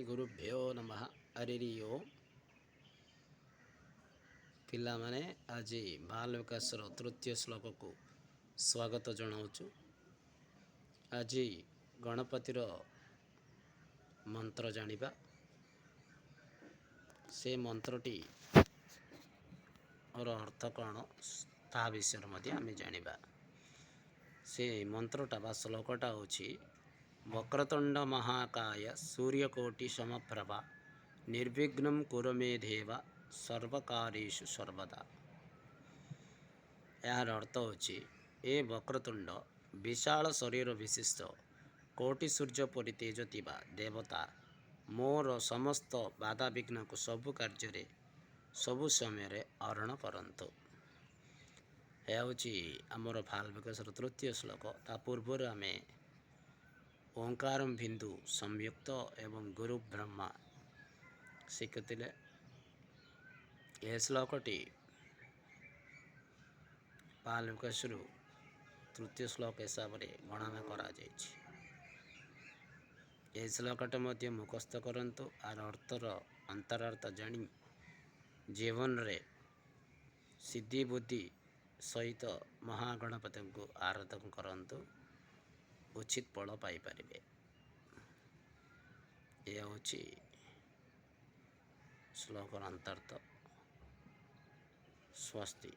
ଗୁରୁଭ୍ୟୋ ନମଃ। ହରି ଓମ୍। ପିଲାମାନେ, ଆଜି ବାଲ ବିକାଶର ତୃତୀୟ ଶ୍ଲୋକକୁ ସ୍ୱାଗତ ଜଣାଉଛୁ। ଆଜି ଗଣପତିର ମନ୍ତ୍ର ଜାଣିବା। ସେ ମନ୍ତ୍ରଟି ର ଅର୍ଥ କ'ଣ, ତାହା ବିଷୟରେ ମଧ୍ୟ ଆମେ ଜାଣିବା। ସେ ମନ୍ତ୍ରଟା ବା ଶ୍ଲୋକଟା ହେଉଛି ବକ୍ରତୁଣ୍ଡ ମହାକାୟ ସୂର୍ଯ୍ୟକୋଟି ସମପ୍ରଭା ନିର୍ବିଘ୍ନಂ କୁରୁ ମେ ଦେବ ସର୍ବକାର୍ୟେଷୁ ସର୍ବଦା। ଏହାର ଅର୍ଥ ହେଉଛି, ଏ ବକ୍ରତୁଣ୍ଡ, ବିଶାଳ ଶରୀର ବିଶିଷ୍ଟ, କୋଟି ସୂର୍ଯ୍ୟ ପରି ତେଜ ଥିବା ଦେବତା, ମୋର ସମସ୍ତ ବାଧାବିଘ୍ନକୁ ସବୁ କାର୍ଯ୍ୟରେ ସବୁ ସମୟରେ ହରଣ କରନ୍ତୁ। ଏହା ହେଉଛି ଆମର ବାଲ ବିକାଶର ତୃତୀୟ ଶ୍ଲୋକ। ତା ପୂର୍ବରୁ ଆମେ ଓଙ୍କାରମ ବିନ୍ଦୁ ସଂଯୁକ୍ତ ଏବଂ ଗୁରୁ ବ୍ରହ୍ମା ଶିଖୁଥିଲେ। ଏ ଶ୍ଲୋକଟି ବାଲ ବିକାଶରୁ ତୃତୀୟ ଶ୍ଲୋକ ହିସାବରେ ଗଣନା କରାଯାଇଛି। ଏ ଶ୍ଲୋକଟା ମଧ୍ୟ ମୁଖସ୍ଥ କରନ୍ତୁ। ଆର ଅର୍ଥର ଅନ୍ତରାର୍ଥ ଜାଣି ଜୀବନରେ ସିଦ୍ଧି ବୁଦ୍ଧି ସହିତ ମହାଗଣପତିଙ୍କୁ ଆରାଧନା କରନ୍ତୁ, ଉଚିତ ଫଳ ପାଇପାରିବେ। ଏହା ହେଉଛି ଶ୍ଲୋକର ଅନ୍ତର୍ଥ। ସ୍ୱସ୍ତି।